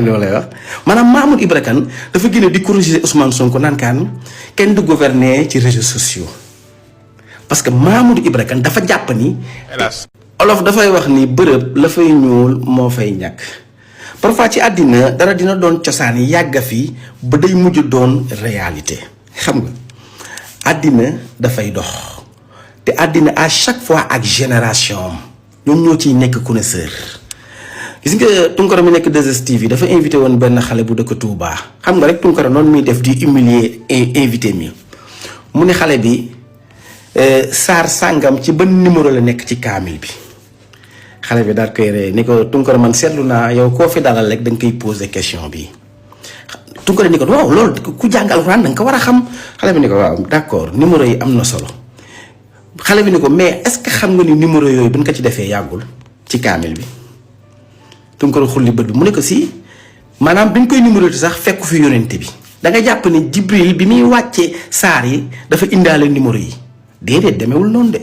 comprendre li ma lay wax maanaam Mamour Ibra Kane dafa génne di corriger Ousmane Sonko naan kaan kenn du gouverner ci réseaux sociaux parce que Mamour Ibra Kane dafa jàpp ni. olof dafay wax ni bërëb la fay ñuul moo fay ñàkk parfois ci àddina dara dina doon cosaan yàgga fi ba day mujj doon réalité xam nga àddina dafay dox te àddina à chaque fois ak génération ñoom ñoo ciy nekk connaisseur gis nga Tunkara mi nekk 2STV dafa invité woon benn xale bu dëkk Touba xam nga rek Tunkara noonu muy def di humilier invité mi mu ne xale bi saar sàngam ci ban numéro la nekk ci kaamil bi xale bi daal koy ree ni ko Tunkara man seetlu naa yow koo fi dalal rek da nga koy poser question bi Tunkara ni ko waaw loolu ku jàng alxuraan da nga ko war a xam xale bi ni ko waaw d'accord numéro yi am na solo xale bi ni ko mais est-ce que xam nga ni numéro yooyu buñ ko ci defee yàggul ci kaamil bi Tunkara xulli bët bi mu ne ko si maanaam biñ koy numéro ti sax fekku fi yonente bi da nga jàpp ni Jibril bi muy wàccee saar yi dafa indaale numéro yi déedéet demewul noonu de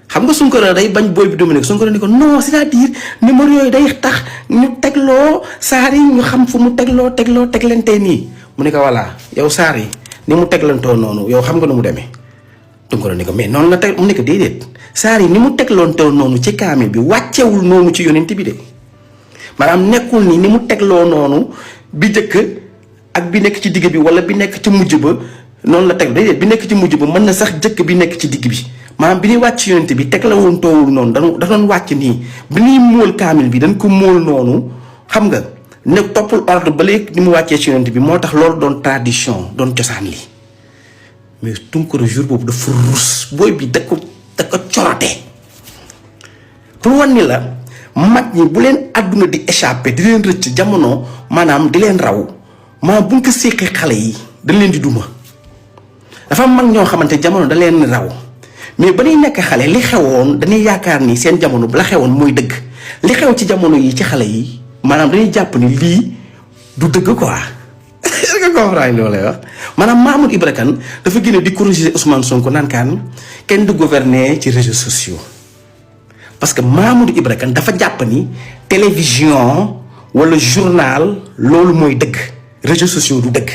xam nga Tunkara day bañ booy bi Dominique Tunkara ni ko non c'est-à-dire numéro yooyu day tax ñu tegloo saar yi ñu xam fu mu tegloo teglante nii mu ne ko voilà yow saar yi ni mu teglantoo noonu yow xam nga nu mu demee Tunkara ni ko mais noonu la teg mu ne ko déedéet saar yi ni mu teglantoo noonu ci kaamil bi wàccewul noonu ci yonent bi de maanaam nekkul ni mu tegloo noonu bi jëkk ak bi nekk ci digg bi wala bi nekk ci mujj ba noonu la teg déedéet bi nekk ci mujj ba mën na sax jëkk bi nekk ci digg bi maanaam bi ñuy wàcc yonent bi teg la woon toowul noonu da doon wàcc nii bi ñuy móol kaamil bi dañ ko móol noonu xam nga ne toppul ordre ba léegi ni mu wàccee ci yonent bi moo tax loolu doon tradition doon cosaan li mais Tunkara jour boobu dafa rus booy bi da ko corote pour wan ni la mag ñi bu leen àdduna di échappé di leen rëcc jamono maanaam di leen raw maanaam bu ñu ko séqee xale yi dañ leen di duma dafa mag ñoo xamante jamono da leen raw mais ba ñuy nekk xale li xewoon dañuy yaakaar ni seen jamono la xewoon mooy dëgg li xew ci jamono yi ci xale yi maanaam dañuy jàpp ni lii du dëgg quoi est-ce que comprendre li ma lay wax maanaam Mamour Ibra Kane dafa génne di corriger Ousmane Sonko naan kaan kenn du gouverner ci réseaux sociaux parce que Mamour Ibra Kane dafa jàpp ni télévision wala journal loolu mooy dëgg réseaux sociaux du dëgg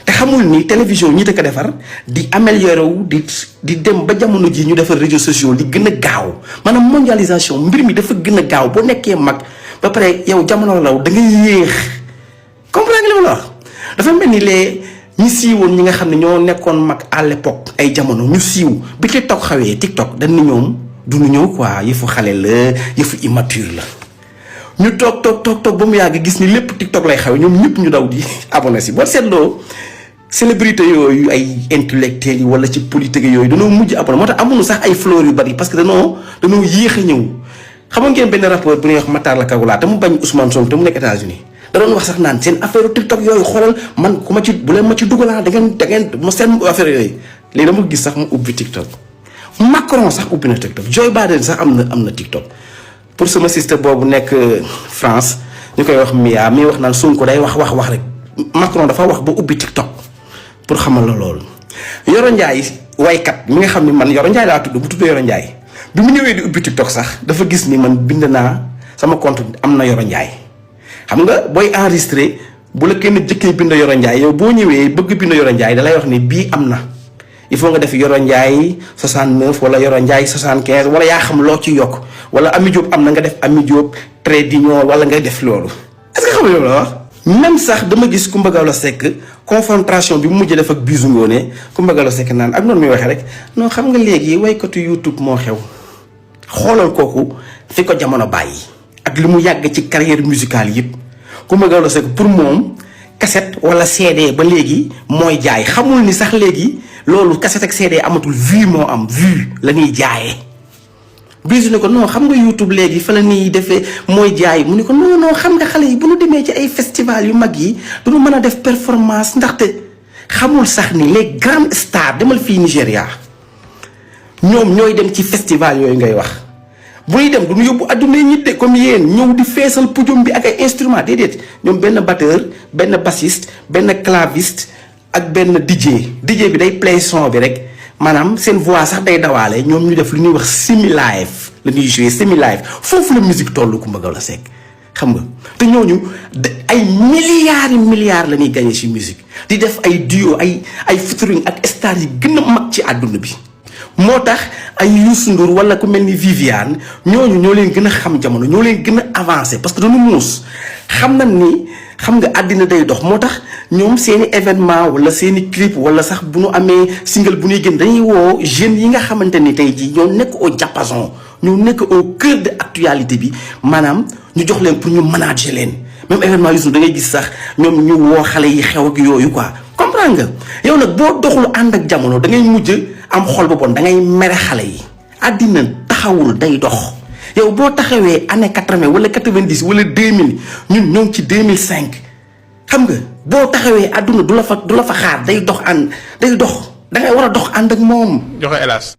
te xamul ni télévision ñi ko defar di amélioré wu di dem ba jamono ji ñu defar réseaux sociaux li gën a gaaw maanaam mondialisation mbir mi dafa gën a gaaw boo nekkee mag ba pare yow jamono law da ngay yéex comprendre nga li ma la wax dafa mel ni les ñi siiwoon ñi nga xam ne ñoo nekkoon mag à l'époque ay jamono ñu siiw bi TikTok xawee TikTok dañ ni ñoom du ñu ñëw quoi yëfu xale la yëfu immature la ñu toog ba mu yàgg gis ni lépp TikTok lay xawe ñoom ñëpp ñu daw di abonné si boo seetloo célébrité yooyu ay intellectuels yi wala ci politique yooyu dañoo mujj abonné moo tax amuñu sax ay fleurs yu bari parce que dañoo yéex a ñëw xam ngeen benn rapport bu ñuy wax Matar la Kagula te mu bañ Ousmane Sonko te mu nekk États-Unis da doon wax sax naan seen affaire TikTok yooyu xoolal man ku ma ci bu leen ma ci dugalaa da ngeen ma seen affaire yooyu léegi dama gis sax mu ubbi TikTok Macron sax ubbi na TikTok Joe Biden sax am na TikTok pour sama sister boobu nekk France ñu koy wax Mia mi wax naan Sonko day wax rek Macron dafa wax ba ubbi TikTok pour xamal la loolu. Yoro Ndiaye waykat mi nga xam ni man Yoro Ndiaye laa tudd bu tudd Yoro Ndiaye bi mu ñëwee di ubbi TikTok sax dafa gis ni man bind naa sama compte am na Yoro Ndiaye xam nga booy enregistré bu la kenn jëkkee bind Yoro Ndiaye yow boo ñëwee bëgg bind Yoro Ndiaye da lay wax ni bii am na. il faut nga def Yoro Ndiaye 69 wala Yoro Ndiaye 75 wala yaa xam loo ci yokk wala Ami Diop am na nga def Ami Diop trait d'union wala nga def loolu est-ce que xam nga la wax même sax dama gis Coumba Gawlo Seck confrontation bi mu mujj def ak Bijou Ngoné Coumba Gawlo Seck naan ak noonu muy waxee rek non xam nga léegi waykatu YouTube moo xew xoolal kooku fi ko jamono bàyyi ak li mu yàgg ci carrière musicale yëpp Coumba Gawlo Seck pour moom cassette wala CD ba léegi mooy jaay xamul ni sax léegi loolu cassette ak CD amatul vue moo am vue la ñuy jaayee Bijou ne ko non xam nga YouTube léegi fa la ñuy defee mooy jaay mu ne ko non xam nga xale yi bu ñu demee ci ay festival yu mag yi duñu mën a def performance ndaxte xamul sax ni les grandes stars demal fii Nigéria ñoom ñooy dem ci festival yooyu ngay wax bu ñuy dem du ñu yóbbu adduna ñi de comme yéen ñëw di feesal podium bi ak ay instrument déedéet ñoom benn batteur benn bassiste benn claviste ak benn DJ bi day play son bi rek maanaam seen voix sax day dawaale ñoom ñu def lu ñuy wax semi live la ñuy jouer semi live foofu la musique tollu Coumba Gawlo Seck xam nga te ñooñu ay milliards la ñuy gagné ci musique di def ay duo ay featuring ak stars yi gën a mag ci àdduna bi moo tax ay Youssou Ndour wala ku mel ni Viviane ñooñu ñoo leen gën a xam jamono ñoo leen gën a avancé parce que dañu muus xam nañ ni xam nga àddina day dox moo tax ñoom seeni événement wala seeni clip wala sax bu ñu amee single bu ñuy gën dañuy woo jeunes yi nga xamante ni tey jii ñoo nekk au diapason ñoo nekk au cœur de actualité bi maanaam ñu jox leen pour ñu manager leen même événement Youssou da ngay gis sax ñoom ñu woo xale yi xew ak yooyu quoi comprendre nga yow nag boo doxul ànd ak jamono da ngay mujj am xol bu bon da ngay mere xale yi àddina taxawul day dox yow boo taxawee année 80 wala 90 wala 2000 ñun ñoo ngi ci 2005 xam nga boo taxawee àdduna du la fa xaar day dox ànd day dox da ngay war a dox ànd ak moom. joxe hélas.